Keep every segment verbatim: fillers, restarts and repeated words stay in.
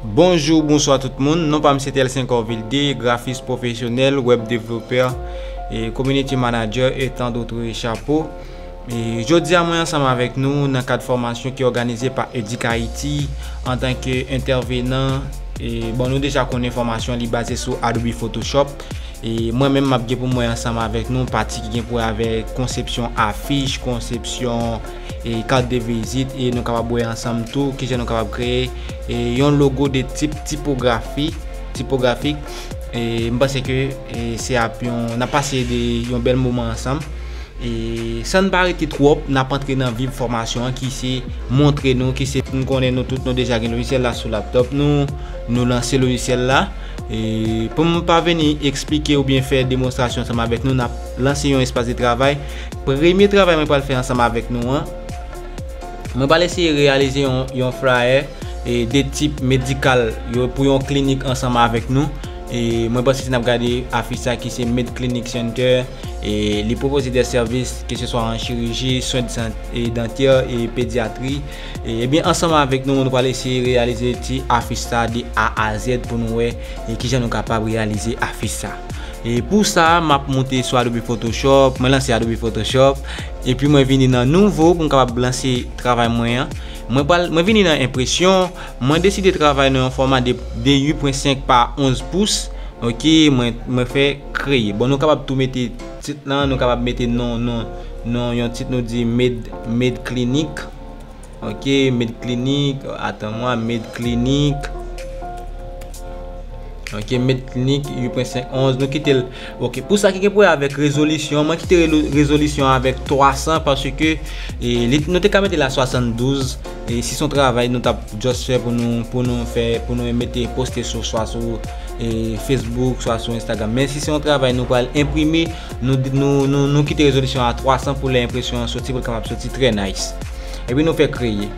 Bonjou, bonswa tout moun. Non pa m se Telsen Corvilde, grafis pwofesyonèl, web developer, e community manager e tant d'autres chapeaux. E jodi a mwen ansanm avèk nou nan kad fòmasyon ki òganize pa Educ Haïti antanke entèvenan. E bon, nou deja konnen fòmasyon li baze sou Adobe Photoshop. E mwen menm m ap gen pou mwen ansanm avèk nou pati ki gen pou wè avèk konsepsyon afich, konsepsyon e kat de vizit, e nou kapab wè ansanm tou kijan nou kapab kreye e yon logo de tip tipografi, tipografik. E m panse ke e se ap yon, n ap pase de yon bèl moman ansanm. E san n pa rete twòp, n ap antre nan vif fòmasyon an ki se montre nou, ki se, n konnen nou tout nou deja gen lojisyèl la sou laptop nou, nou lanse lojisyèl la. E pou m pa vini eksplike oubyen fè demonstrasyon ansanm avèk nou, n ap lanse yon espas de travay. Premye travay mwen pral fè ansanm avèk nou an, mwen pral eseye reyalize yon, yon flyer e de tip medikal yo pou yon klinik ansanm avèk nou. E mwen panse si n ap gade afich sa ki se Med Clinic Center, e li pwopoze de sèvis, ke se swa an chiriji, swen de sante dantè e pedyatri. E, ebyen, ansanm avèk nou, nou pral eseye reyalize ti afich sa de A a Z pou nou wè e kijan nou kapab reyalize afich sa. E pou sa, m ap moute sou Adobe Photoshop, mwen lanse Adobe Photoshop, epi mwen vini nan nouvo pou m kapab lanse travay mwen an. Mwen pral, mwen vini nan enpresyon, mwen deside travay nan yon fòma de, de uit pwen senk pa onz pous. Ok, mwen, mwen fè kreye. Bon, nou kapab tou mete tit lan, nou kapab mete non, non, non, yon tit nou di Med, Med Clinic. Ok, Med Clinic, atan mwa, Med Clinic. Ok, Med Clinic, uit pwen senk onz, nou kite l. Ok, pou sa ki gen pou wè avèk rezolisyon, mwen kite relo-, rezolisyon avèk twa san paske e, li, nou te ka mete la swasanndouz. E si se yon travay nou t ap just fè pou nou, pou nou fè, pou nou mete poste sou, swa sou e, Facebook, swa sou Instagram. Men si se yon travay nou pral enprime, nou, nou, nou, nou kite rezolisyon a twa san pou lè enpresyon an soti, pou l kapab soti trè nice. Epi nou fè kreye.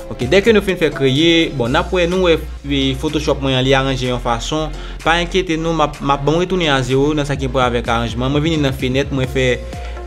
Ok, dèke nou fin fè kreye, bon, n ap wè, nou wè e, Photoshop mwen an, li aranje yon fason. Pa enkyete nou, m ap, m ap bon retounen a zewo nan sa ki gen pou wè avèk aranjman. Mwen vini nan fenèt, mwen fè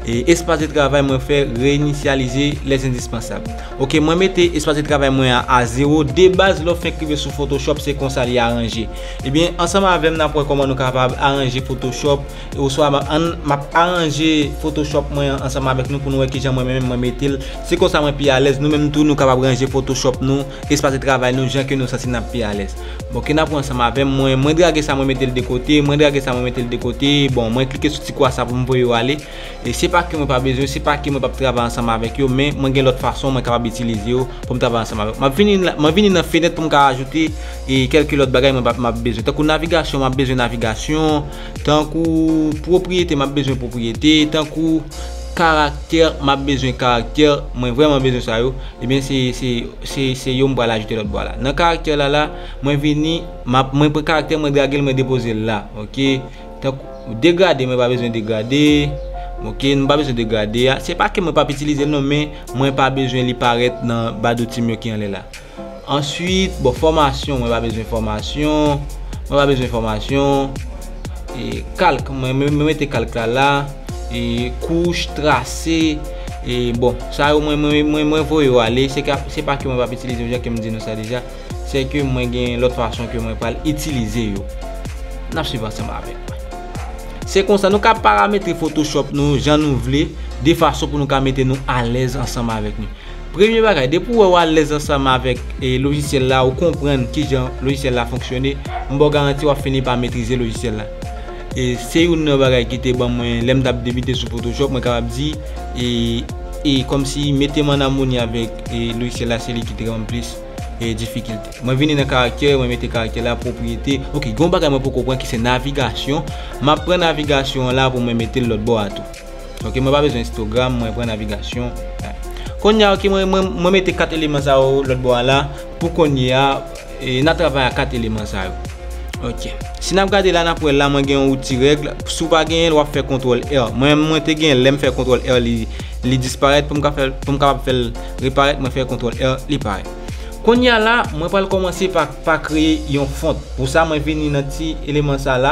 e, espas de travay, mwen fè reyinisyalize les indispensables. Ok, mwen mete espas de travay mwen an a zewo. De baz, lè w fenk rive sou Photoshop, se konsa li aranje. Ebyen, ansanm avè m, n ap wè kòman nou kapab aranje Photoshop, oswa m ap, ann, m ap aranje Photoshop mwen an ansanm avèk nou pou nou wè kijan mwen menm mwen mete l. Se konsa mwen pi alèz. Nou menm tou, nou kapab ranje Photoshop nou, espas de travay nou, jan ke nou santi n ap pi alèz. Bon, ke n ap wè ansanm avè m, mwen, mwen drage sa, mwen mete l de kote, mwen drage sa, mwen mete l de kote. Bon, mwen klike sou ti kwa sa pou m voye yo ale. E se pa ke mwen pa bezwen, se pa ke mwen p ap travay ansanm avèk yo, men mwen gen lòt fason mwen kapab itilize yo pou m travay ansanm avèk. M ap vini la, mwen vini nan fenèt pou m ka ajoute e kèlke lòt bagay mwen p ap, m ap bezwen. Tankou navigasyon, m ap bezwen navigasyon. Tankou pwopriyete, m ap bezwen pwopriyete. Tankou karaktè, m ap bezwen karaktè. Mwen vrèman bezwen sa yo. Ebyen, se, se, se, se yo m pral ajoute lòt bò a la. Nan karaktè la, la, mwen vini, m ap, mwen pran karaktè, mwen drage l, mwen depoze l la. Ok? Tankou degrade, mwen pa bezwen degrade. Ok, nou pa bezwen degrade a. Se pa ke mwen p ap itilize l non, men mwen pa bezwen li parèt nan badouti m yo ki anlè la. Answit, bon, fòmasyon, mwen pa bezwen fòmasyon. Mwen pa bezwen fòmasyon. E kalk, mwen, mwen, mwen mete kalk la la. E kouch, trase. E bon, sa yo, mwen, mwen, mwen, mwen voye yo ale. Se ka, se pa ke mwen p ap itilize yo, jan ke m di nou sa deja. Se ke mwen gen lòt fason ke mwen pral itilize yo. N ap swiv ansanm avèk mwen. Se konsa, nou ka parametre Photoshop nou jan nou vle, de fason pou nou ka mete nou alèz ansanm avèk nou. Premye bagay, depi w wè w alèz ansanm avèk e, lojisyèl la, ou konprann kijan lojisyèl la fonksyone, m ba w garanti w ap fini pa metrize lojisyèl la. E se youn nan bagay ki te ban mwen, lè m t ap debite sou Photoshop, mwen kapab di, e, e kòmsi mete m an amoni avèk e, lojisyèl la, se li ki te ban m plis e, difikilte. Mwen vini nan karaktè, mwen mete karaktè la, pwopriyete. Ok, gen yon bagay mwen poko pran ki se navigasyon. M ap pran navigasyon an la pou mwen mete l lòt bò a tou. Ok, mwen pa bezwen histogram, mwen pran navigasyon. Kounye a, ok, mwen, mwen, mwen mete kat eleman sa yo lòt bò a la. Pou kounye a, e, n a travay a kat eleman sa yo. Ok. Si n ap gade la, n ap wè la, mwen gen yon wouti règ. Si w pa genyen l, w ap fè kontwòl R. Mwen, mwen te genyen l, lè m fè kontwòl R, li, li disparèt. Pou m ka fè, pou m kapab fè l reparèt, mwen fè kontwòl R, li parèt. Kounye a la, mwen pral kòmanse pa, pa kreye yon font. Pou sa, mwen vini nan ti eleman sa la.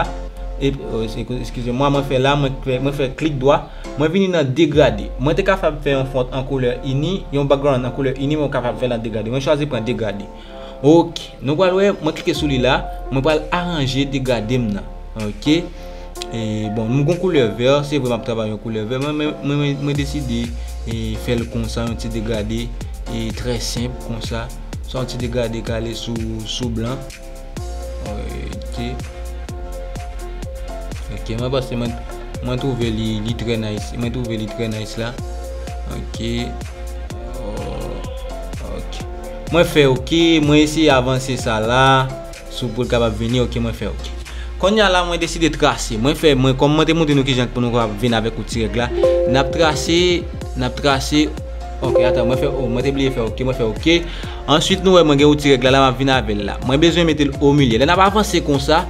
E, o, eskize mwa, mwen fè la, mwen fè, mwen fè klik dwa. Mwen vini nan degrade. Mwen te kapab fè yon font an koulè ini, yon background an koulè ini, mwen kapab fè l an degrade. Mwen chwazi pran degrade. Ok, nou pral wè, mwen klike sou li la, mwen pral aranje degade m nan. Ok. E, bon, m gon koulè vè, se vre m ap travay yon koulè vè, mwen, mwen, mwen, mwen, mwen deside e, fè l konsa, yon ti degade e, trè senp konsa. Sa yon ti degade k ale sou, sou blan. Ok. Ok, mwen panse mwen, mwen twouve li, li trè nice. Mwen twouve li trè nice la. Ok. Oh, ok. Mwen fè ok, mwen eseye avanse sa la. Sou pou l kapab vini, ok, mwen fè ok. Kounye a la, mwen deside trase. Mwen fè, mwen, kòm mwen te montre nou kijan pou nou kapab vin avèk wouti règ la. N ap trase, n ap trase. Ok, atan, mwen fè, oh, mwen te bliye fè ok, mwen fè ok. Answit, nou wè mwen gen wouti règ la, la m ap vin avè l la. Mwen bezwen mete l o milye. Lè n ap avanse konsa,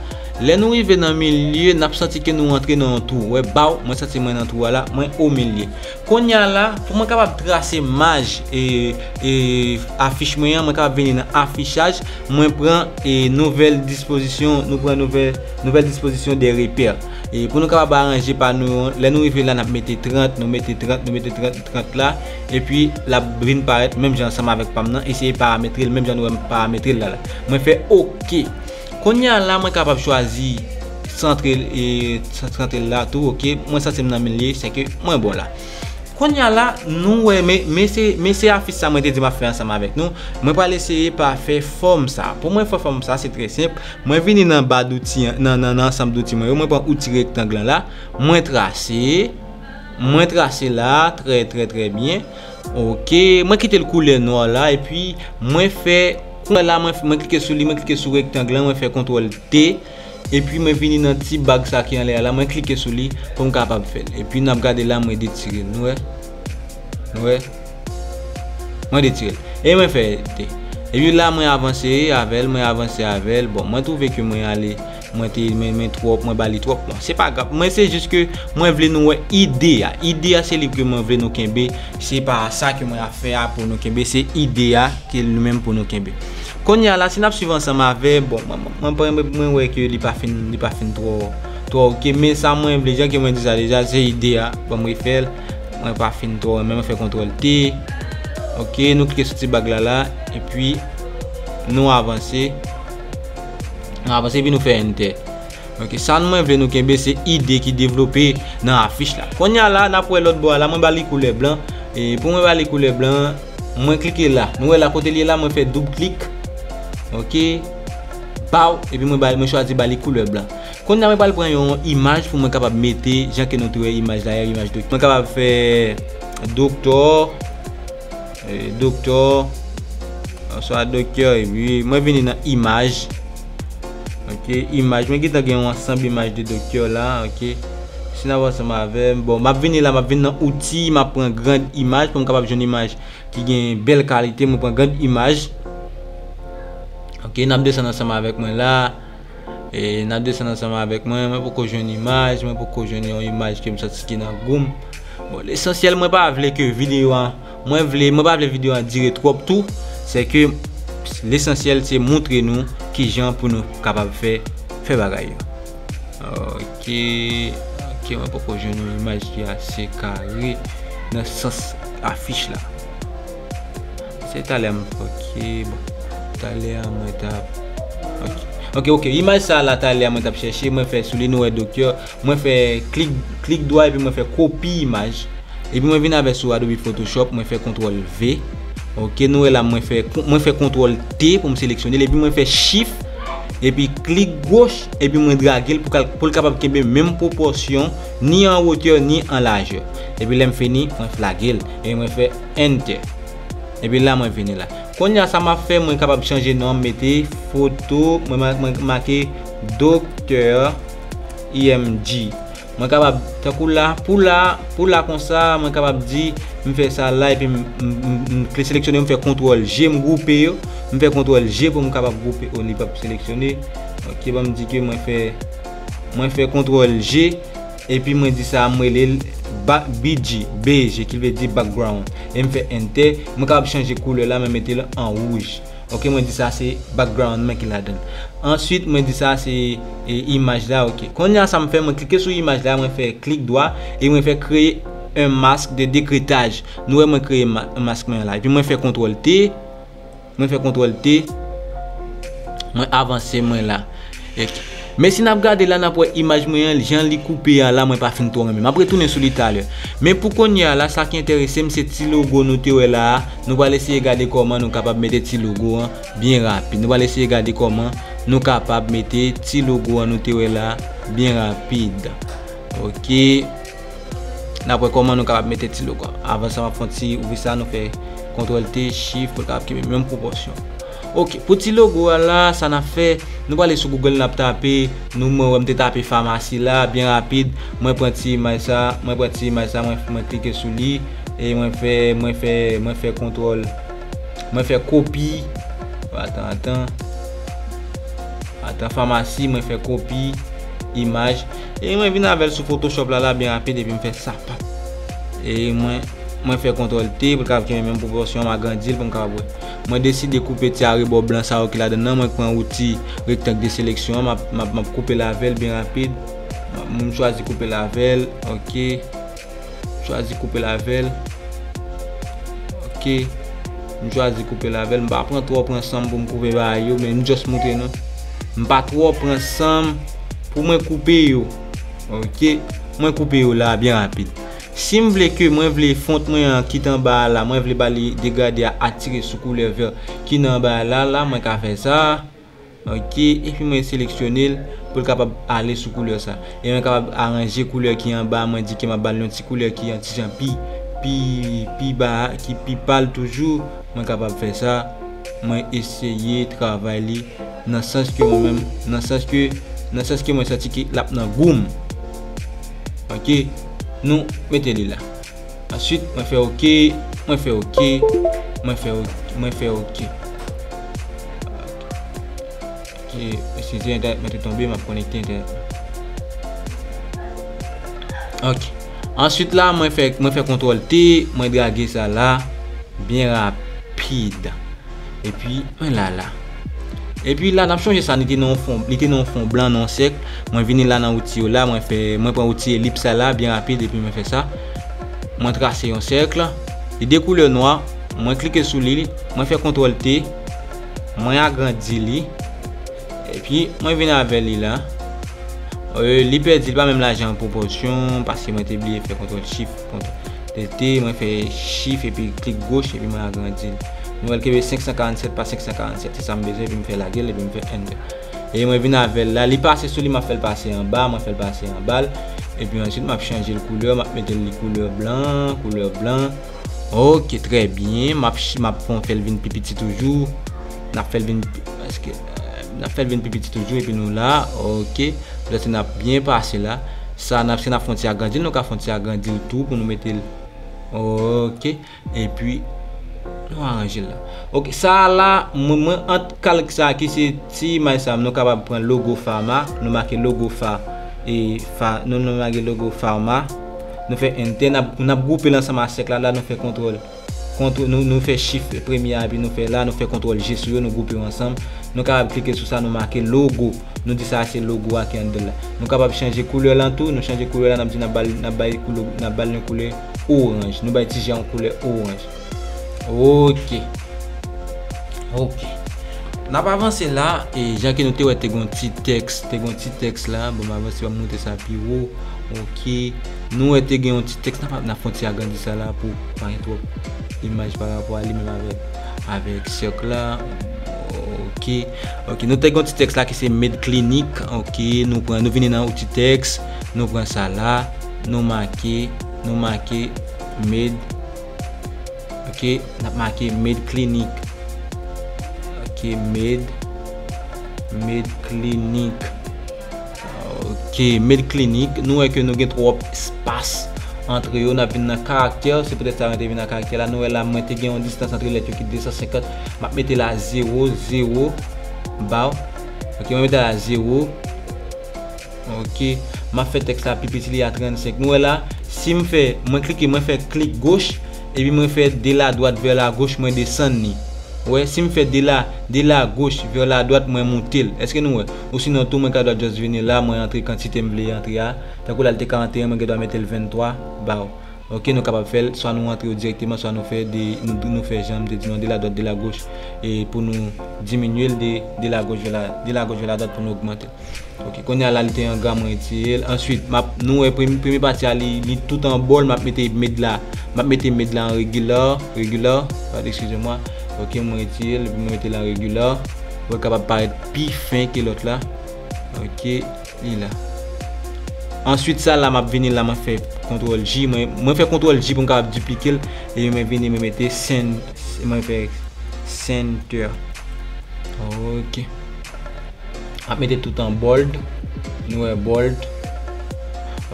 lè nou rive nan milye, n ap santi ke nou antre nan yon twou. Wè, baw, mwen santi mwen nan twou a la, mwen o milye. Kounye a la, pou mwen kapab trase maj e, e afich mwen an, mwen kapab vini nan afichaj, mwen pran e nouvèl dispozisyon, nou pran nouvèl, nouvèl dispozisyon de repè. E pou nou kapab aranje pa nou, lè nou rive la, n ap mete trant, nou mete trant, nou mete trant, trant la, epi l ap vin parèt menm jan ansanm avèk pa m nan, eseye parametre l menm jan nou wè m parametre l la la. Mwen fè ok. Kounye a la, mwen kapab chwazi santre, e, santre l la tou, ok. Mwen santi m nan milye, sèke mwen bon la. Kounye a la, nou wè, men, men se, men se afich sa mwen te di m ap fè ansanm avèk nou. Mwen pral eseye pa fè fòm sa. Pou mwen fè fòm sa, se trè senp. Mwen vini nan ba douti an, nan, nan, nan ansanm douti mwen yo. Mwen pran outi rektang lan la. Mwen trase. Mwen trase la, trè, trè, trè byen. Ok. Mwen kite l koulè nwa la. Epi, mwen fè, koulè la, mwen, mwen klike sou li, mwen klike sou rektang lan, mwen fè kontwòl T. Epi mwen vini nan ti bag sa ki anlè a la, mwen klike sou li pou m kapab fè l. Epi n ap gade la, mwen detire l. Nou wè? Nou wè? Mwen detire l. E mwen fè T. Epi la, mwen avanse avè l, mwen avanse avè l. Bon, mwen twouve ke mwen ale, mwen te, mwen, mwen twòp, mwen ba li twòp. Bon, se pa grav. Mwen se jis ke mwen vle nou wè ide a. Ide a, se li ke mwen vle nou kenbe. Se pa sa ke mwen ap fè a pou nou kenbe. Se ide a ke li menm pou nou kenbe. Kounye a la, si n ap swiv ansanm avè, bon, mwen, mwen, mwen, mwen, mwen wè ke li pa fin, li pa fin twò, twò ok, men sa mwen vle, jan ke mwen di sa deja, se ide a, ban m refè l, mwen pa fin twò renmen, mwen fè kontwòl T, ok, nou klike sou ti bag la la, epi nou avanse, nou avanse, epi nou fè enter. Ok, sa mwen vle nou kenbe se ide ki devlope nan afich la. Kounye a la, n ap wè lòt bò a la, mwen ba li koulè blan. E pou mwen ba li koulè blan, mwen klike la. Nou wè la kote li ye la, mwen fè doub klik. Ok. Baw, epi mwen ba, mwen chwazi ba li koulè blan. Kounye a mwen pral pran yon imaj pou mwen kapab mete, jan ke nou te wè imaj la, yon imaj doktè. Mwen kapab fè doktè, e, doktè, oswa doktè, epi mwen vini nan imaj. Ok, imaj. Mwen gentan gen yon ansanm imaj de doktè la, ok. Si n ap ansanm avè m, bon, m ap vini la, m ap vin nan outi, m ap pran grand imaj pou m kapab jwenn imaj ki gen bèl kalite, mwen pran grand imaj. Ok, n ap desann ansanm avèk mwen la. E n ap desann ansanm avèk mwen. Mwen poko jwenn imaj, mwen poko jwenn yon imaj ke m santi ki nan gou m. Bon, lesansyèl, mwen pa vle ke videyo a, mwen vle, mwen pa vle videyo a dire twòp tou. Se ke lesansyèl se montre nou kijan pou nou kapab fè, fè bagay yo. Ok, ok, mwen poko jwenn yon imaj ki ase kare nan sans afich la. Se talè m, ok, bon. Talè a mwen t ap, ok. Ok, ok, imaj sa la talè a mwen t ap chèche, mwen fè sou li, nou wè doktè, mwen fè klik, klik dwa epi mwen fè kopi imaj. Epi mwen vin avè sou Adobe Photoshop, mwen fè kontwòl V. Ok, nou wè la mwen fè, mwen fè kontwòl T pou m seleksyone l, epi mwen fè shift, epi klik goch, epi mwen drage l pou kal-, pou l kapab kenbe menm pwopòsyon, ni an wotè, ni an lajè. Epi lè m fini, mwen flage l, epi mwen fè enter. Epi la mwen vini la. Kounye a sa m ap fè, mwen kapab chanje non, mete foto, mwen ma-, mwen make doktè I M G. Mwen kapab, tankou la, pou la, pou la konsa, mwen kapab di, m fè sa la, epi m, m, m, m kle seleksyone, m fè kontwòl G, m gwoupe yo, m fè kontwòl G pou m kapab gwoupe, o, li p ap seleksyone. Ok, ban m di ke mwen fè, mwen fè kontwòl G, epi mwen di sa, m rele l ba-, B G, B G, ki vle di background. E m fè enter, mwen kapab chanje koulè la, mwen mete l an wouj. Ok, mwen di sa se background mwen ki ladan l. Answit, mwen di sa se, e, imaj la, ok. Kounye a sa m fè, mwen klike sou imaj la, mwen fè klik dwa, e mwen fè créer un masque de décryptage. Nou wè mwen kreye ma-, mask mwen an la. Epi mwen fè kontwòl T, mwen fè kontwòl T, Mwen avanse, mwen la. Men si n ap gade la, n ap wè imaj mwen an, jan li koupe a la, mwen pa fin twò renmen. M ap retounen sou li talè. Men pou kounye a la, sa ki enterese m, se ti logo nou te wè la a. Nou pral eseye gade kòman nou kapab mete ti logo an byen rapid. Nou pral eseye gade kòman nou kapab mete ti logo an nou te wè la a byen rapid. Ok. N ap wè kòman nou kapab mete ti logo. Avan sa, m ap fè yon ti ouvri sa, nou fè kontwòl T, Shift, pou l kapab kenbe menm pwopòsyon. Ok, pou ti logo a la, sa n ap fè, nou prale sou Google, n ap tape, nou, mwen wè m te tape famasi la, byen rapid, mwen pran ti imaj sa, mwen pran ti imaj sa, mwen, mwen klike sou li, e mwen fè, mwen fè, mwen fè kontwòl, mwen fè kopi, atan, atan, atan, famasi, mwen fè kopi, imaj, e mwen vin avè l sou Photoshop la, la, byen rapid, epi m fè sapat. E mwen, mwen fè kontwòl T pou l kapab kenbe menm pwopòsyon, m agrandi l pou m kapab wè. Mwen deside koupe ti arebò blan sa yo ki ladan nan. Mwen pran wouti rektang de seleksyon an, m ap, m ap, m ap koupe l avè l byen rapid. M ap, m chwazi koupe l avè l, ok. M chwazi koupe l avè l. Ok. M chwazi koupe l avè l. M pa pran twò pran san m pou m koupe bagay yo, men m just montre nou. M pa twò pran san m pou mwen koupe yo. Ok. Mwen koupe yo la byen rapid. Si m vle ke mwen vle font mwen an kit anba a la, mwen vle ba li degrade a atire sou koulè vè ki nan anba a la, la, mwen ka fè sa. Ok, epi mwen seleksyone l pou l kapab ale sou koulè sa. E mwen kapab aranje koulè ki anba, mwen di ke m ap ba l yon ti koulè ki yon ti jan pi, pi, pi ba, ki pi pal toujou. Mwen kapab fè sa. Mwen eseye travay li nan sans ke mwen menm, nan sans ke, nan sans ke mwen santi ke l ap nan gou m. Ok, nou mete li la. Answit, mwen fè ok, mwen fè ok, mwen fè ok, mwen fè ok. Ok, eskize, entènèt mwen te tonbe, m ap konekte entènèt mwen. Ok. Answit la, mwen fè, mwen fè kontwòl T, mwen drage sa la, byen rapid. Epi, mwen la la. Epi la, n ap chonje sa, li te nan yon fon, li te nan yon fon blan, nan yon sèk. Mwen vini la nan wouti yo la, mwen fè, mwen pran wouti elips sa la, byen rapid, epi mwen fè sa. Mwen trase yon sèk. Li de koulè nwa, mwen klike sou li, mwen fè kontwòl T, mwen agrandi li. Epi, mwen vin avè li la. E, li pèdi, li pa menm lajan an pwopòsyon, paske mwen te bliye fè kontwòl Shift, kontwòl T, mwen fè Shift epi klik goch, epi mwen agrandi l. Nou wè l kenbe senk san karannsèt pa senk san karannsèt, se sa m bezwen, epi m fè lage l, epi m fè Enter. E mwen vin avè l la, li pase sou li, m ap fè l pase anba, mwen fè l pase anba l, epi answit m ap chanje l koulè, m ap mete li koulè blan, koulè blan. Ok, trè byen, m ap, ch- m ap fè l vin pi piti toujou, n ap fè l vin, èske, n ap fè l vin pi piti toujou, epi nou la, ok, lè se n ap byen pase la, sa n ap, se n ap fè yon ti agrandi l, nou ka fè yon ti agrandi l tou pou nou mete l, ok, epi nou aranje l la. Ok, sa a la, mwen, mwen ant kalk sa ki se ti imaj sa, nou kapab pran logo Pharma, nou make logo Pha, e Pha, nou, nou make logo Pharma, nou fè Enter, n ap, n ap gwoupe l ansanm a sèk la, la nou fè kontwòl, kontwòl, nou, nou fè Shift premye a, epi nou fè la, nou fè kontwòl G sou yo, nou gwoupe yo ansanm. Nou kapab klike sou sa, nou make logo. Nou di sa se logo a ki anndan la. Nou kapab chanje koulè lan tou. Nou chanje koulè la, n ap di n ap ba l, n ap bay koulè, n ap ba l yon koulè oranj. Nou bay ti jan yon koulè oranj. Ok. Ok. N ap avanse la. E jan ke nou te wè, te gon ti tèks, te gon ti tèks la. Bon, m avanse, m ap monte sa pi wo. Ok. Nou wè te gen yon ti tèks, n ap, n ap fè yon ti agrandi sa la pou pa gen twòp imaj pa rapò a li menm avèk, avèk sèk la. Ok. Ok, nou te gen yon ti tèks la ki se Med Clinic. Ok, nou pran, nou vini nan outi tèks, nou pran sa la, nou make, nou make Med. Ok, n ap make Med Clinic. Ok, Med, Med Clinic. Ok, Med Clinic, nou wè ke nou gen twòp espas antre yo, n ap vin nan karaktè, se poutèt sa mwen te vin nan karaktè la. Nou wè la, mwen te gen yon distans antre lèt yo ki de san senkant, m ap mete la zewo, zewo, ba w. Ok, mwen mete la zewo. Ok, m ap fè tèks la pi piti, li a trannsenk. Nou wè la, si m fè, mwen klike, mwen fè klik goch, epi mwen fè de la dwat vè la goch, mwen desann li. Ou wè, si m fè de la, de la goch vè la dwat, mwen moute l. Èske nou wè? Ou sinon tou, mwen ka dwat just vini la, mwen antre kantite m vle antre a. Tankou la, l te karanteyen, mwen gen dwa mete l venntwa, ba w. Ok, nou kapab fè l, swa nou antre yo dirèkteman, swa nou fè de, nou, nou fè jan m te di nou an, de la dwat, de la goch, e pou nou diminye l de, de la goch vè la, de la goch vè la dwat pou nou ogmante l. Ok, kounye a la, li te an gra, mwen retire l. Answit, m ap, nou wè premye, premye pati a, li, li tout an bòl, m ap mete med la, m ap mete med la an regular, regular, pardon, excusez-moi. Ok, mwen retire l, epi mwen mete l an regular, pou l kapab parèt pi fen ke lòt la. Ok. Li la. Answit, sa la, m ap vini la, mwen fè kontwòl J. Mwen, mwen fè kontwòl J pou m kapab diplike l. Epi mwen vini, mwen mete cen-, mwen fè center. Ok. M ap mete tout an bold. Nou wè bold.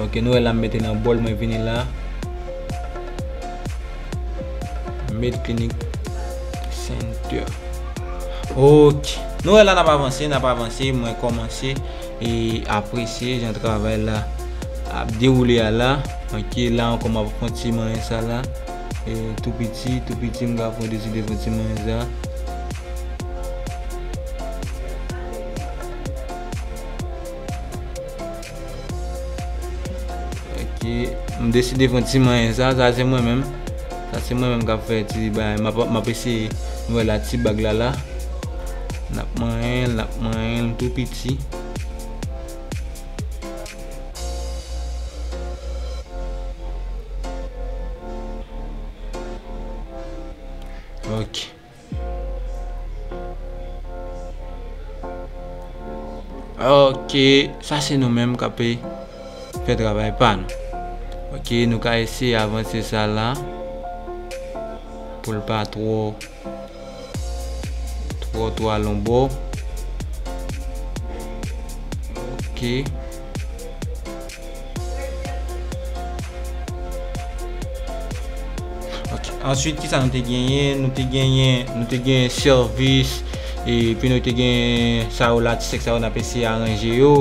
Ok, nou wè la, m mete l an bold, mwen vini la. Med Clinic Center. Ok. Nou wè la n ap avanse, n ap avanse. Mwen kòmanse e apresye jan travay la ap dewoule a la. Ok, la ankò m ap fè yon ti manyen sa la. E tou piti, tou piti, m ka fè deside fè yon ti manyen sa. Ok, m deside fè yon ti manyen sa, sa se mwen menm. Sa se mwen menm k ap fè ti bagay. M ap, m ap eseye, nou wè la ti bag la la. N ap manyen l, n ap manyen l tou piti. Ok. Ok, sa se nou menm k ap fè travay pa nou. Ok, nou ka eseye avanse sa la pou l pa twò, twò, twò al yon bò. Ok. Ok. Answit, kisa nou te genyen? Nou te genyen, nou te genyen sèvis, epi nou te genyen sa yo la, ti sèk sa yo, n ap eseye aranje yo.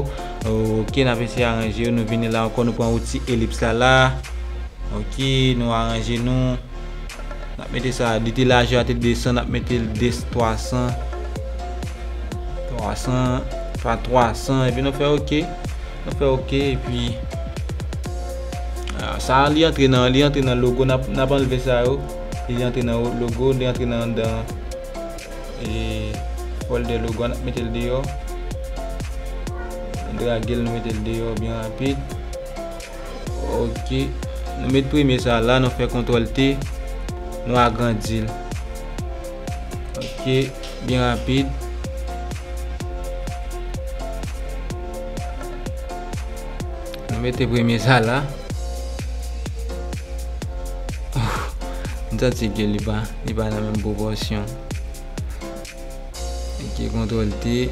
Ok, n ap eseye aranje yo. Nou vini la ankò, nou pran wouti elips la la. Ok, nou aranje nou. N ap mete sa, li te lajè a te desann, n ap mete l de twa san. Twa san, pa twa san, epi nou fè ok. Nou fè ok, epi, ah, sa a, li antre nan, li antre nan logo, n ap, n ap anlve sa yo. Li antre nan logo, li antre nan anndan, e, folder logo a, n ap mete l deyò. Nou drage l, nou mete l deyò byen rapid. Ok. Nou met premye sa la, nou fè kontwòl T, nou agrandi l. Ok, byen rapid. Nou mete premye sa la. M santi ke li pa, li pa nan menm pwopòsyon. Ok, kontwòl T.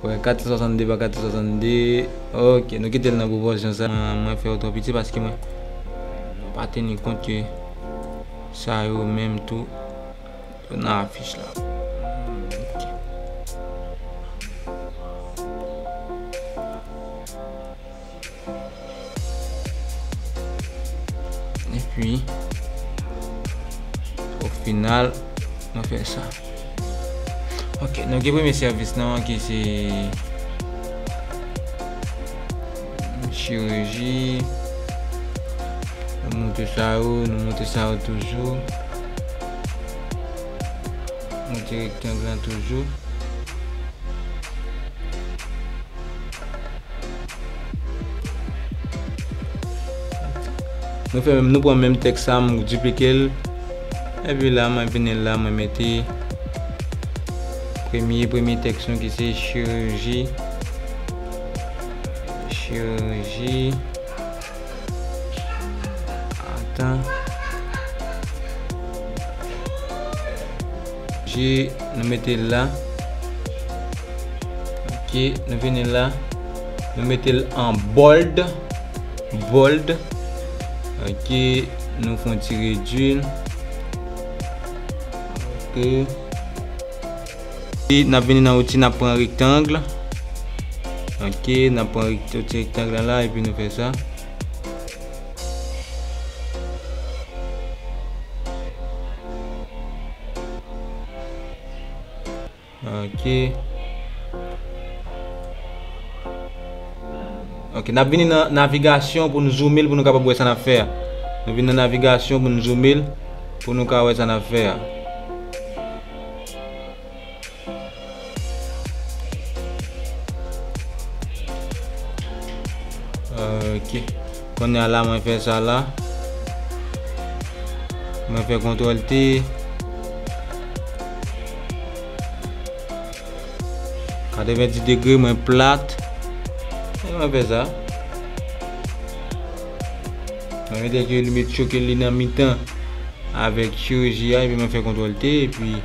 Wè, kat san swasannde pa kat san swasannde. Ok, nou kite l nan pwopòsyon sa. Mwen, mwen fè yo twò piti paske mwen, mwen pa teni kont ke sa yo menm tou yo nan afich la. Ok. Epi, o final, nou fè sa. Ok, nou gen premye sèvis nou an ki se chiriji. Nou moute sa yo, nou moute sa yo toujou. Moute rektang lan toujou. Nou fè menm, nou pran menm tèks sa, m diplike l. Epi la, mwen vini la, mwen mete premye, premye tèks nou ki se chiriji. Chiriji. Atan. J, nou mete l la. Ok, nou vini la. Nou mete l an bold. Bold. Ok, nou fè yon ti redwi l. Ok. E n ap vini nan wouti, n ap pran rektang. Ok, n ap pran rekt-, ti rektang la la, epi nou fè sa. Ok. Ok, n ap vini nan navigasyon pou n zoome l pou nou kapab wè sa n ap fè a. Nou vin nan navigasyon pou n zoome l pou nou ka wè sa n ap fè a. Ok. Kounye a la, mwen fè sa la. Mwen fè kontwòl T. Katrevendis degre, mwen plat. E mwen fè sa. Mwen mete ke li met choke li nan mitan avèk chiriji a, epi mwen fè kontwòl T, epi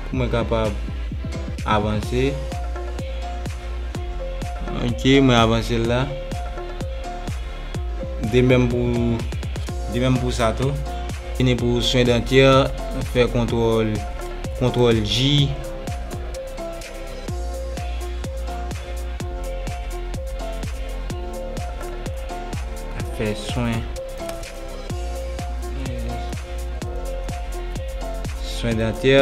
pou mwen kapab avanse. Ok, mwen avanse l la. De menm pou, de menm pou sa tou. Vini pou swen dantè, fè kontwòl, kontwòl J. Fè swen. Swen dantè.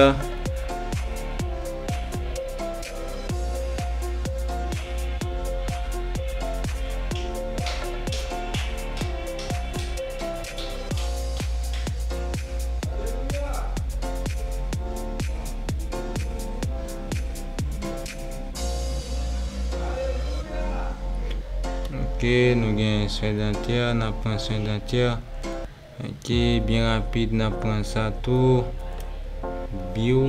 Ok, nou gen swen dantè, n ap pran swen dantè. Ok, byen rapid, n ap pran sa tou. Biw.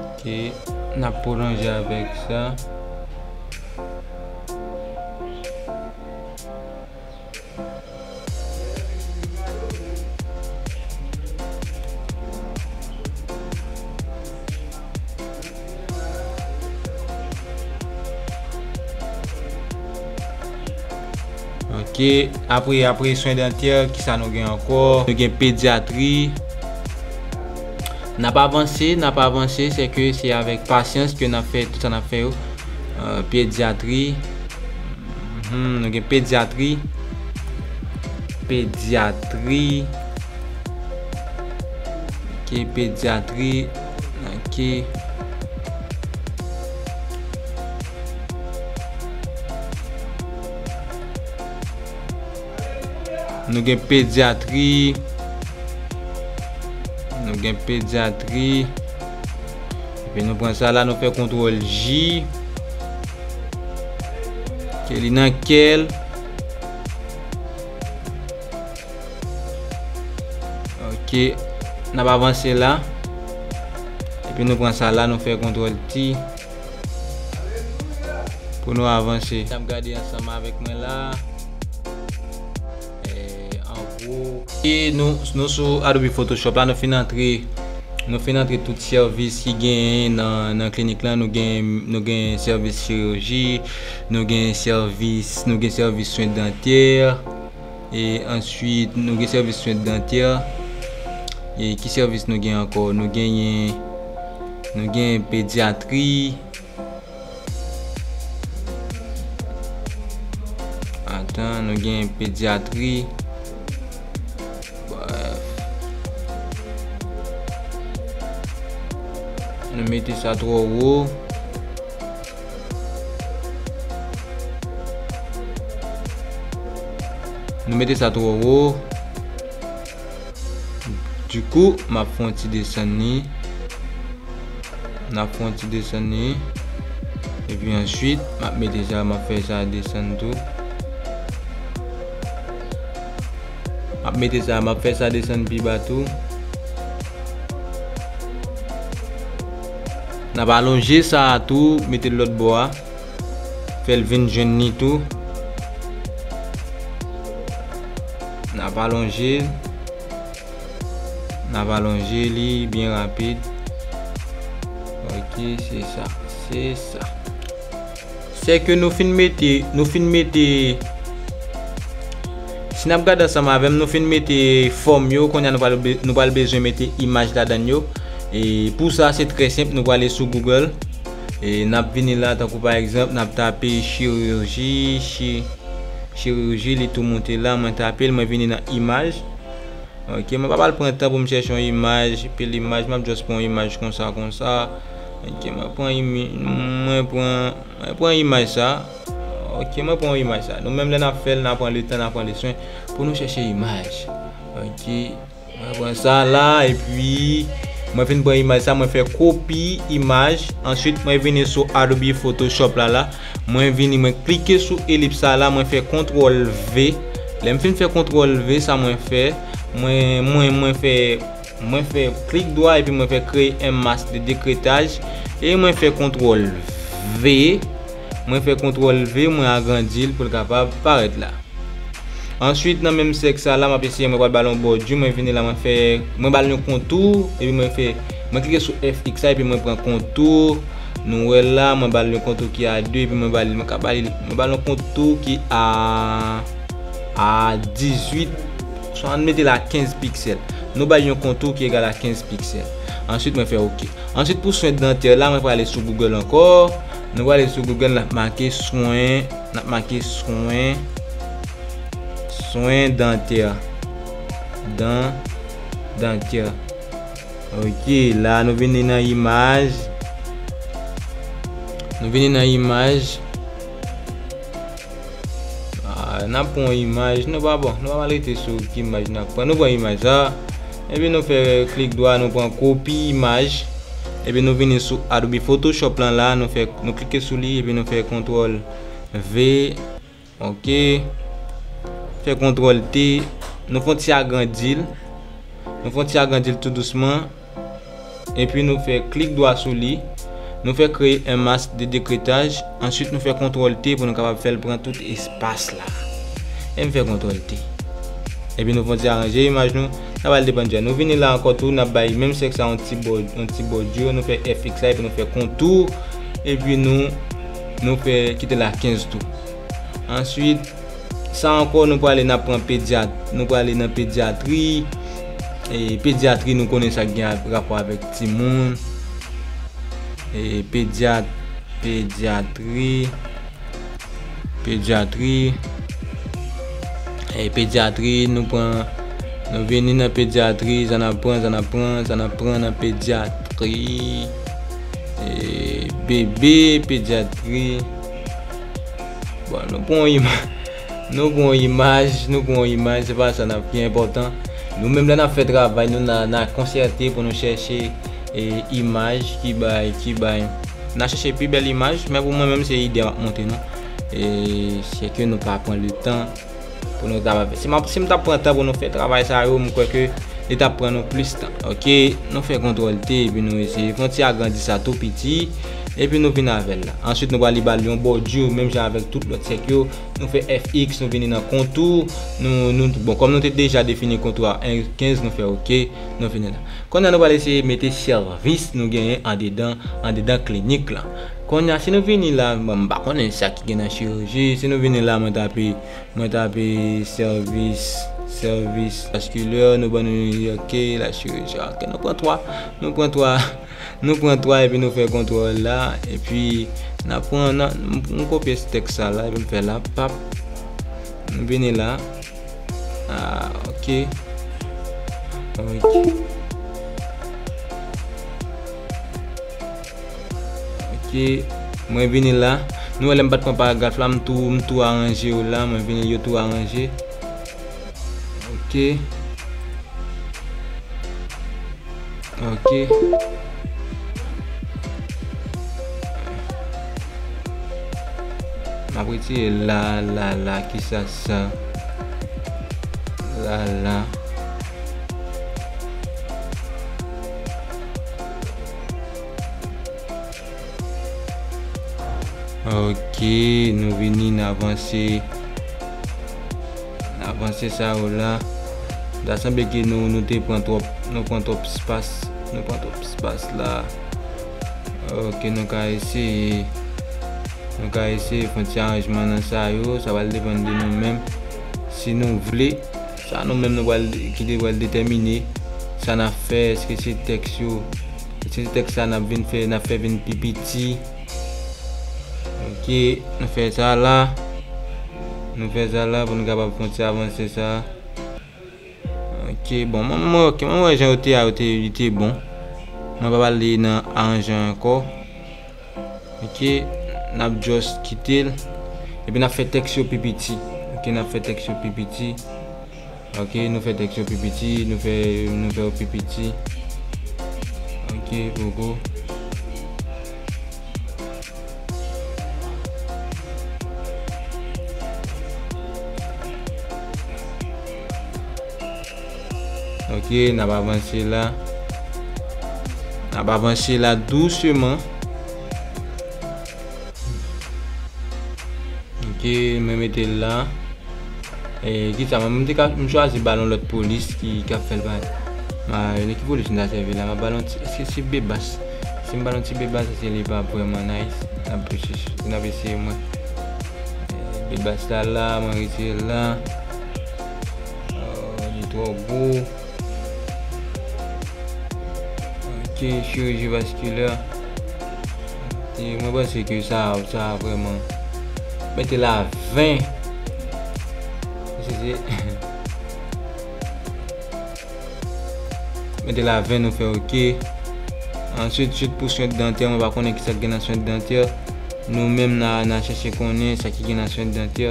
Ok, n ap pwolonje avèk sa. Ok, apre, apre swen dantè, kisa nou gen ankò? Nou gen pedyatri. N ap avanse, n ap avanse, se ke se avèk pasyans ke n ap fè tout sa n ap fè yo. Euh, pedyatri. Mhm, nou gen pedyatri. Pedyatri. Ok, pedyatri. Ok. Nou gen pedyatri. Nou gen pedyatri. Epi nou pran sa la, nou fè kontwòl J. Ke li nan kè l. Ok. N ap avanse la. Epi nou pran sa la, nou fè kontwòl T. Pou nou avanse. N ap gade ansanm avèk mwen la. Eh, an gwo. E nou, nou sou Adobe Photoshop la, nou fin antre, nou fin antre tout sèvis ki genyen nan, nan klinik la. Nou gen, nou gen sèvis chiriji, nou gen sèvis, nou gen sèvis swen dantè, e answit, nou gen sèvis swen dantè. E ki sèvis nou gen ankò? Nou genyen, nou gen pedyatri. Atan, nou gen pedyatri. Brèf. Nou mete sa twò wo. Nou mete sa twò wo. Dikou, m ap fè yon ti desann li. N ap fè yon ti desann li. Epi answit, m ap mete sa, m ap fè sa desann tou. M ap mete sa, m ap fè sa desann pi ba tou. N ap alonje sa a tou, mete l lòt bò a. Fè l vin jwenn li tou. N ap alonje l. N ap alonje li byen rapid. Ok, se sa. Se sa. Se ke nou fin mete, nou fin mete, si n ap gade ansanm avè m, nou fin mete fòm yo, kounye a nou pral be-, nou pral bezwen mete imaj ladan yo. E pou sa, se trè senp, nou prale sou Google. E n ap vini la, tankou pa egzanp, n ap tape chiriji, chi-, chiriji, li tou moute la, mwen tape l, mwen vini nan imaj. Ok, mwen pa pral pran tan pou m chèche yon imaj, pil imaj, m ap just pran yon imaj konsa, konsa. Ok, mwen pran imi-, mwen pran, mwen pran imaj sa. Ok, mwen pran imaj sa. Nou menm lè n ap fè l, n a pran letan, n a pran leswen pou nou chèche imaj. Ok, mwen pran sa la, epi mwen fin pran imaj sa, mwen fè kopi imaj. Answit, mwen vini sou Adobe Photoshop la, la. Mwen vini, mwen klike sou elips sa la, mwen fè kontwòl V. Lè m fin fè kontwòl V, sa mwen fè, mwen, mwen, mwen fè, mwen fè klik dwa epi mwen fè kreye un masque de décrétage. E mwen fè kontwòl V. Mwen fè kontwòl V, mwen agrandi l pou l kapab parèt la. Answit, nan menm sèk sa la, m ap eseye, mwen pral ba l yon bòdi, mwen vini la, mwen fè, mwen ba l yon kontou, epi mwen fè, mwen klike sou F X la, epi mwen pran kontou. Nou wè la, mwen ba l yon kontou ki a de, epi mwen ba l, mwen ka ba l, mwen ba l yon kontou ki a, a dizuit, swa ann mete l a kenz piksèl. Nou ba l yon kontou ki egal a kenz piksèl. Answit, mwen fè ok. Answit, pou swen dantè la, mwen prale sou Google ankò. Nou prale sou Google, n ap make swen, n ap make swen, swen dantè. Dan, dantè. Ok, la nou vini nan imaj. Nou vini nan imaj. Ah, n ap pran yon imaj, nou pa bon, nou pa mal rete sou ki imaj n ap pran. Nou pran imaj sa, epi nou fè klik dwa, nou pran kopi imaj, epi nou vini sou Adobe Photoshop lan la, nou fè, nou klike sou li, epi nou fè kontwòl V, ok, fè kontwòl T, nou fè yon ti agrandi l, nou fè yon ti agrandi l tou dousman. Epi nou fè klik dwa sou li. Nou fè kreye un masque de décrétage. Answit, nou fè kontwòl T pou nou kapab fè l pran tout espas la. E m fè kontwòl T. Epi nou fè yon ti aranje imaj nou. Sa pral depann djè. Nou vini la ankò tou, n ap bay menm sèk sa yon ti bò, yon ti bòdi. Nou fè F X la, epi nou fè kontou. Epi nou, nou fè kite l a kenz tou. Answit, sa ankò, nou prale, n ap pran pedyat-, nou prale nan pedyatri. E pedyatri, nou konnen sa gen ap-, rapò avèk timoun. E pedyat-, pedyatri, pedyatri. E pedyatri, nou pran, nou vini nan pedyatri, sa n ap pran, sa n ap pran, sa n ap pran nan pedyatri. E bebe, pedyatri. Bon, nou pran yon ima-, nou pran yon imaj, nou pran yon imaj, se pa sa n ap ki enpòtan. Nou menm lè n ap fè travay, nou n a, n a konsète pou nou chèche, e, imaj ki bay, ki bay. N a chèche pi bèl imaj, men pou mwen menm se ide m ap montre nou. E se ke nou pa pran le tan pou nou travay. Si m ap, si m t ap pran tan pou nou fè travay sa yo, m kwè ke li t ap pran nou plis tan. Ok, nou fè kontwòl T, epi nou eseye fè yon ti agrandi sa tou piti, epi nou vin avè l la. Answit, nou pral li ba l yon bòdi, menm jan avèk tout lòt sèk yo. Nou fè F X, nou vini nan kontou. Nou, nou, bon, kòm nou te deja defini kontou a kenz, nou fè ok, nou vini la. Kounye a, nou pral eseye mete sèvis nou genyen andedan, andedan klinik la. Kounye a, si nou vini la, bon, m pa konnen sa ki gen nan chiriji, si nou vini la, mwen tape Mwen tape sèvis, sèvis vaskilè, nou ban nou, ok, la chiriji, ok, nou pran twa, nou pran twa, nou pran twa epi nou fè kontwòl la, epi n ap pran, n ap, m, m kopye tèks sa la, epi m fè la, pap, m vini la, ah, ok, ok. Ok, mwen vini la. Nou wè lè m pa t pran paragraf la, m tou, m tou aranje yo la, mwen vini yo tou aranje. Ok. Ok. M ap retire la, la, la, kisa sa? La, la. Ok, nou vini, n avanse. N avanse sa yo la. Ta sanble ke nou, nou te pran twòp, nou pran twòp espas, nou pran twòp espas la. Ok, nou ka eseye, nou ka eseye fè yon ti aranjman nan sa yo, sa pral depann de nou menm. Si nou vle, sa nou menm nou pral, ki te pral detèmine sa n ap fè, èske se tèks yo, èske se tèks sa n ap vin fè, n ap fè vin pi piti. Ok, nou fè sa la. Nou fè sa la pou nou kapab fè yon ti avanse sa. Ok, bon, mwen, mwen, ok, mwen wè jan yo te a, yo te, yo te bon. Mwen pa pral nan aranje ankò. Ok, n ap just kite l. Epi n ap fè tèks yo pi piti. Ok, n ap fè tèks yo pi piti. Ok, nou fè tèks yo pi piti, nou fè, nou fè yo pi piti. Ok, poko. Ok, n ap avanse la. N ap avanse la douseman. Ok, mwen mete l la. E, kisa, mwen, m te ka, m chwazi ba l yon lòt polis ki, k ap fè l bay. Ma, e, ki polis m ta sèvi la? M ap ba l yon ti, èske se Bebas? Si m ba l yon ti Bebas, èske li pa vrèman nice? N ap, n ap eseye mwen. E, Bebas la la, mwen retire l la. Oh, li twò gwo. Ok, chiriji vaskilè. E mwen panse ke sa, sa vrèman. Mete la ven. Se, se, mete la ven, nou fè ok. Answit, swit pou swen dantè, mwen pa konnen kisa k gen nan swen dantè. Nou menm n a, n a chèche konnen sa ki gen nan swen dantè.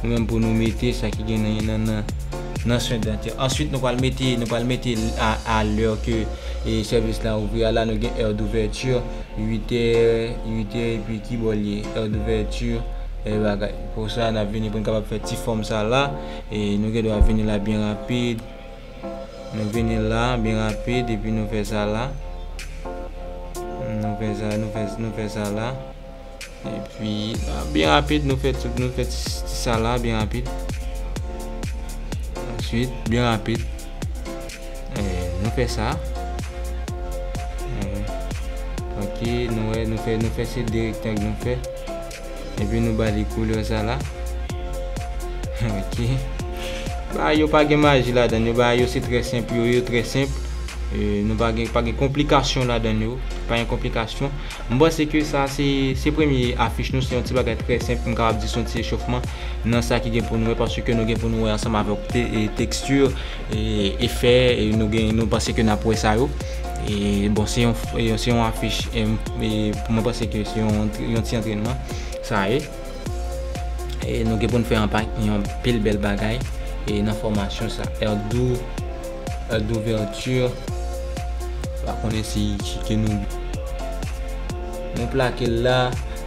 Nou menm pou nou mete sa ki gen nan, nan, nan, nan swen dantè. Answit, nou pral mete, nou pral mete a, a lè ke, e, sèvis la ouvri a la, nou gen heure d'ouverture, uit è, uit è, epi ki bò l ye, heure d'ouverture, e bagay. Pou sa, n ap vini pou n kapab fè ti fòm sa la, e nou gen dwa vini la byen rapid. Nou vini la, byen rapid, epi nou fè sa la. Nou fè sa, nou fè, nou fè sa la. Epi, la, byen rapid, nou fè tout, nou fè ti, ti sa la, byen rapid. Answit, byen rapid, e, nou fè sa. E, ok, nou wè, nou fè, nou fè se de rektang nou fè. Epi nou ba li koulè sa la. Ok. Bagay yo pa gen maji ladan yo, bagay yo se trè senp, yo, yo trè senp. E, nou pa gen, pa gen konplikasyon ladan yo, pa gen konplikasyon. M panse ke sa se, se premye afich nou, se yon ti bagay trè senp, m kapab di se yon ti echofman nan sa ki gen pou nou wè, paske nou gen pou nou wè ansanm avèk te, e, teksti, e, efè, e nou gen, nou panse ke n ap wè sa yo. E bon, se yon, e, se yon afich, e, e pou mwen panse ke se yon, yon ti antrènman, sa ye. E nou gen pou n fè anpa-, yon pil bèl bagay, e nan fòmasyon sa. Heure d'ou-, heure d'ouverture. Pa konnen si ki ke nou, nou plake l la,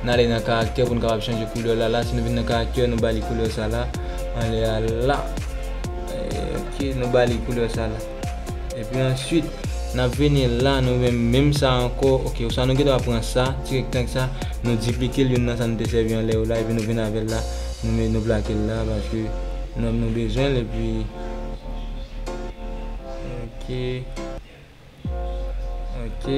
n ale nan karaktè pou n kapab chanje koulè la. La, si nou vin nan karaktè, nou ba li koulè sa la. Anlè a la. E, ok, nou ba li koulè sa la. Epi answit, n ap vini la, nou menm, menm sa ankò. Ok, oswa nou gen dwa pran sa, ti rektang sa, nou diplike l youn nan sa nou te sèvi anlè yo la, epi nou vin avè l la, nou met, nou plake l la, paske nou, nou bezwen l, epi, ok. Ok.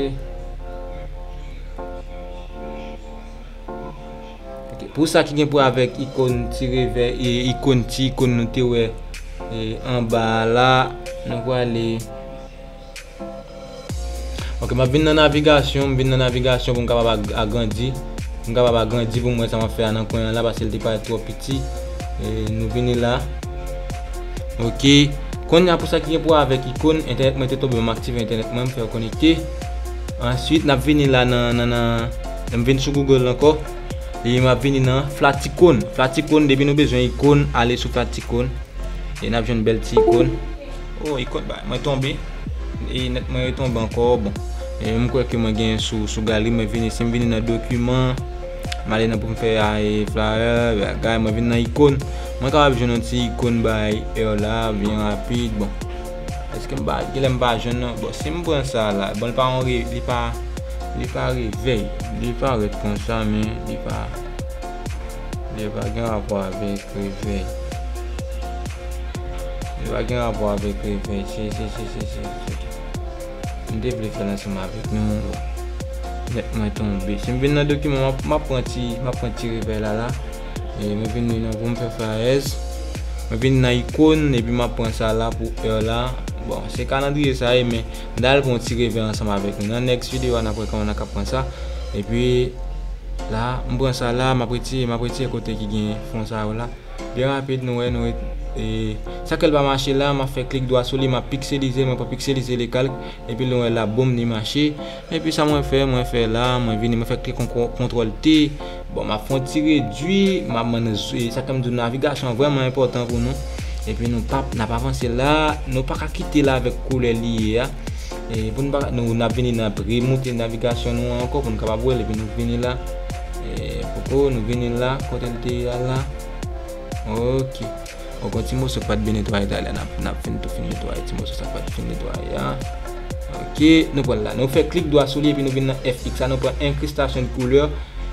Ok, pou sa ki gen pou avèk ikòn ti revè, e, ikòn, ti ikòn nou te wè, e, anba a la, nou prale. Ok, m ap vin nan navigasyon, m vin nan navigasyon pou m kapab ag-, agrandi. Pou m kapab agrandi pou m wè sa m ap fè a nan kwen an la, paske l te parèt twò piti. E, nou vini la. Ok. Kounye a pou sa ki gen pou avèk ikòn, entènèt mwen te tonbe, m aktive entènèt mwen, m fè l konekte. Answit, n ap vini la nan, nan, nan, m vin sou Google ankò. E m ap vini nan flat icon. Flat icon, depi nou bezwen ikòn, ale sou flat icon. E n ap jwenn bèl ti ikòn. Oh, ikòn ba, mwen tonbe. E nèt mwen retonbe ankò. Bon. E m kwè ke mwen gen sou, sou galeri, mwen vini, si m vini nan dokiman, m ale nan pou m fè a, e, flyer, bagay, mwen vin nan ikòn. Mwen kapab jwenn yon ti ikòn bay heure la, byen rapid. Bon. Èske m pa, genlè m pa jwenn non? Bon, si m pran sa la, bon, li pa yon re-, li pa, li pa revèy. Li parèt konsa, men li pa, li pa gen rapò avèk revèy. Li pa gen rapò avèk revèy. Se, se, se, se, se, se. M te vle fè l ansanm avèk nou. Nèt mwen tonbe. Si m vin nan dokiman, m ap, m ap pran ti, m ap pran ti revèy la, la. E mwen vin nan pou m fè fayèz. Mwen vin nan ikòn, epi m ap pran sa la pou heure la. Bon, se kalandriye sa ye, men m t al pran yon ti revèy ansanm avèk nou. Nan next video a, n ap wè kòman n ap pran sa. Epi, la, m pran sa la, m ap retire, m ap retire kote ki gen fon sa yo la. Byen rapid, nou wè, nou ret-, E sa ke l pa mache la, m ap fè klik dwa sou li, m ap pikselize l, mwen pran pikselize le kalk, epi nou wè la, boum, li mache. Epi sa mwen fè, mwen fè la, mwen vini, mwen fè klik kon-, kontwòl T. Bon, m ap fè yon ti redwi, m ap, mwen, sa ke m di w, navigasyon an vrèman enpòtan pou nou. Epi nou p ap, n ap avanse la, nou pa ka kite l avèk koulè li ye a. E pou nou pa, nou, n ap vini, n ap remoute navigasyon nou an ankò pou nou kapab wè l, epi nou vini la. E poko, nou vini la, kote l te ye a la. Ok. Bon, gon ti moso k pa t byen netwaye talè, n ap, n ap fin tou fin netwaye ti moso sa k pa t fin netwaye a. Ok, nou pran l la. Nou fè klik dwa sou li epi nou vin nan F X la, nou pran enkristasyon de koulè.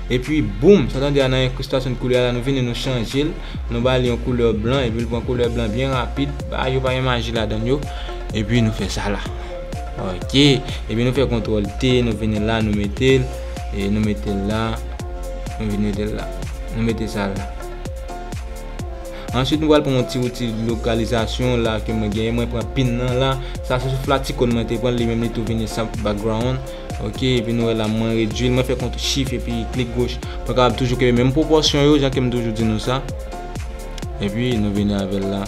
Epi, boum, sa tande a nan enkristasyon de koulè la, nou vini, nou chanje l. Nou ba li yon koulè blan, epi l pran koulè blan byen rapid. Bagay yo pa gen maji ladan l yo. Epi nou fè sa la. Ok, epi nou fè kontwòl T, nou vini la, nou mete l. E nou mete l la. Nou vin mete l la. Nou mete sa la. Answit, nou pral pran yon ti outi lokalizasyon la ke mwen genyen. Mwen pran pin nan la. Sa se sou flatikòn mwen te pran l, li menm li tou vini san background. Ok, epi nou wè la, mwen redwi l, mwen fè kontwòl chif epi klik goch. Mwen kapab toujou kenbe menm pwopòsyon yo, jan ke m toujou di nou sa. Epi nou vini avè l la.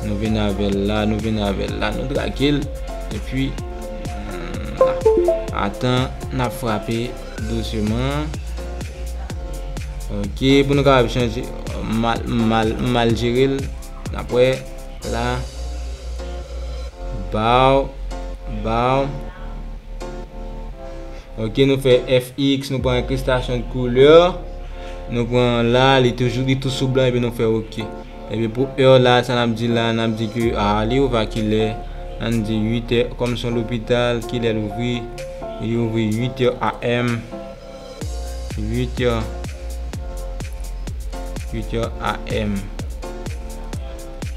Nou vini avè l la, nou vini avè l la, nou drage l. Epi, hmm, atan, n ap frape dousman. Ok, pou nou kapab chanje, mal, mal, mal jere l. N ap wè la. Baw, baw. Ok, nou fè F X, nou pran enkristasyon de koulè. Nou pran la, li toujou, li tou sou blan, epi nou fè ok. Epi pou è la, sa n ap di la, n ap di ke, a, li ouvè kilè? Ann di uit è, kòm se yon lopital, kilè l ouvri? Li ouvri uit è A M. Uit è, uit è A M.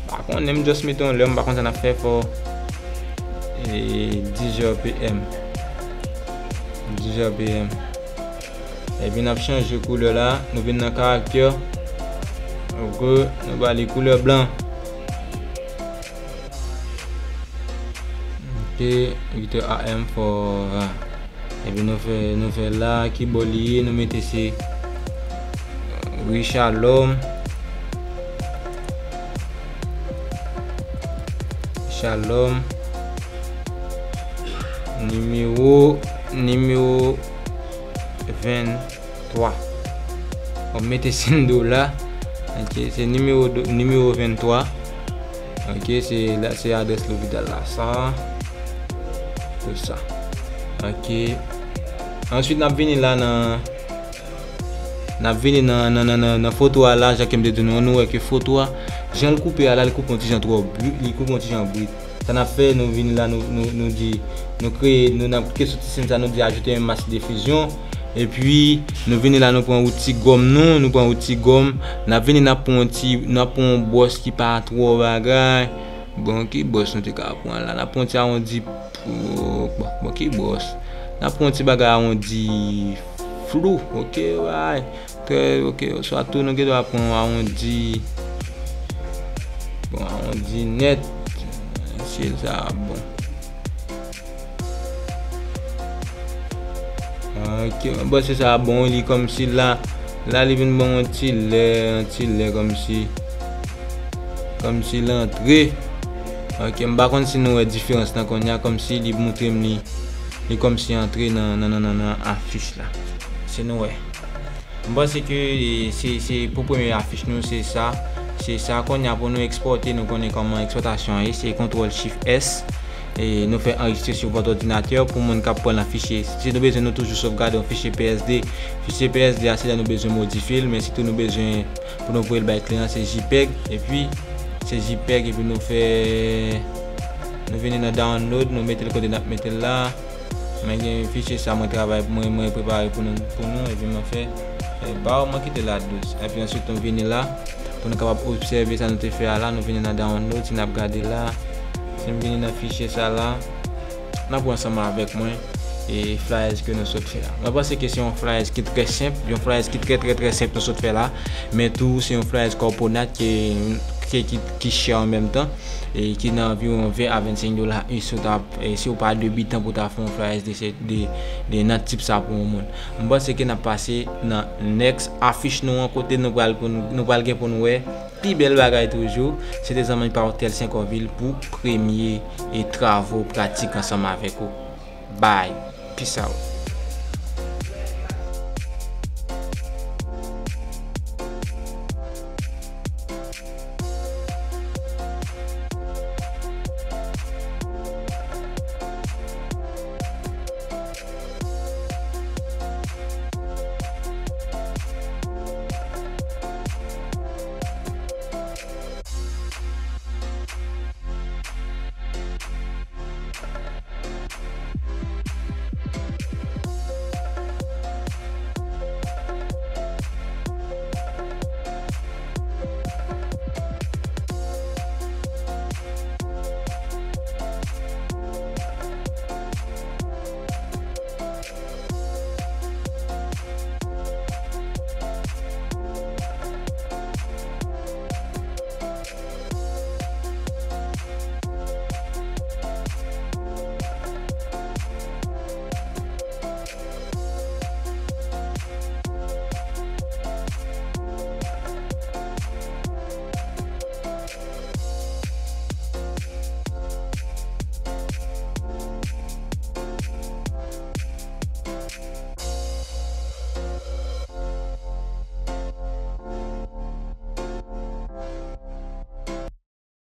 Pa konnen, m just mete yon lè, m pa konn sa n ap fè, fò, e, diz è P M. Diz è P M. Epi n ap chanje koulè la, nou vin nan karaktè. Ok, nou ba li koulè blan. Ok, uit è A M for, a. Epi nou fè, nou fè la, ki bò li ye, nou mete se Richard Lhomme. Richard Lhomme. Nimewo, nimewo venntwa. Bon, mete sen do la. Ok, se nimewo do, nimewo venntwa. Ok, se la, se adrès lopital la, sa. Tout sa. Ok. Answit, n ap vini la nan, n ap vini nan, nan, nan, nan, nan foto a la, jan ke m te di nou, nou wè ke foto a, jan l koupe a la, li koupe yon ti jan twò bri-, li koupe yon ti jan brit. Sa n ap fè, nou vini la, nou, nou, nou di, nou kreye, nou, n ap klike sou ti sen sa, nou di ajoute un masque de fusion. Epi, nou vini la, nou pran outi gòm nou, nou pran outi gòm. N ap vini, n ap pran yon ti, n ap pran yon bwòs ki pa twò bagay. Bon, ki bwòs nou te ka pran la? N ap pran yon ti awondi, bon, bon, ki bwòs? N ap pran yon ti bagay awondi flou, ok, bay. Trè, ok, oswa tou nou gen dwa pran yon awondi, bon, awondi nèt, si sa bon. Ok, mwen panse sa bon, li kòmsi la, la li vin bon yon ti lè, yon ti lè kòmsi, kòmsi l antre. Ok, m pa konn si nou wè diferans lan kounye a, kòmsi li montre m li, li kòmsi antre nan, nan, nan, nan, nan afich la. Si nou wè. M panse ke, e, se, se pou premye afich nou, se sa. Se sa. Kounye a pou nou ekspòte, nou konnen kòman ekspòtasyon an ye, se kontwòl chif S. E nou fè anrejistre sou vòt òdinatè pou moun k ap pran nan fichye. Si nou bezwen, nou toujou sovgade yon fichye P S D. Fichye P S D a, se lè nou bezwen modifye l, men sitou nou bezwen pou nou voye l bay kliyan, se JPEG. Epi, se JPEG, epi nou fè, nou vini nan download, nou mete l kote n ap mete l la. Mwen gen fichye sa mwen travay, mwen, mwen prepare pou nou, pou nou, epi mwen fè, fè baw, mwen kite l a douz. Epi answit, nou vini la, pou nou kapab obsève sa nou te fè a la, nou vini nan download, si n ap gade la, si m vini nan fichye sa la, n ap wè ansanm avèk mwen, e flyers ke nou sot fè a. Mwen panse ke se yon flyers ki trè senp, yon flyers ki trè, trè, trè senp nou sot fè la, men tou, se yon flyers kòponat ke, ki, ki, ki chè an menm tan, e ki nan anviwon ven a vennsenk dola, e si w ta, e si w pa debitan pou ta fè yon flyer S D C de, de nan tip sa pou yon moun. M panse ke n ap pase nan next afich nou an, kote nou pral pou nou, nou pral gen pou nou wè pi bèl bagay toujou. Se te zanmi pa w Telsen Kòvil pou premye e travo pratik ansanm avèk ou. Bye. Peace out.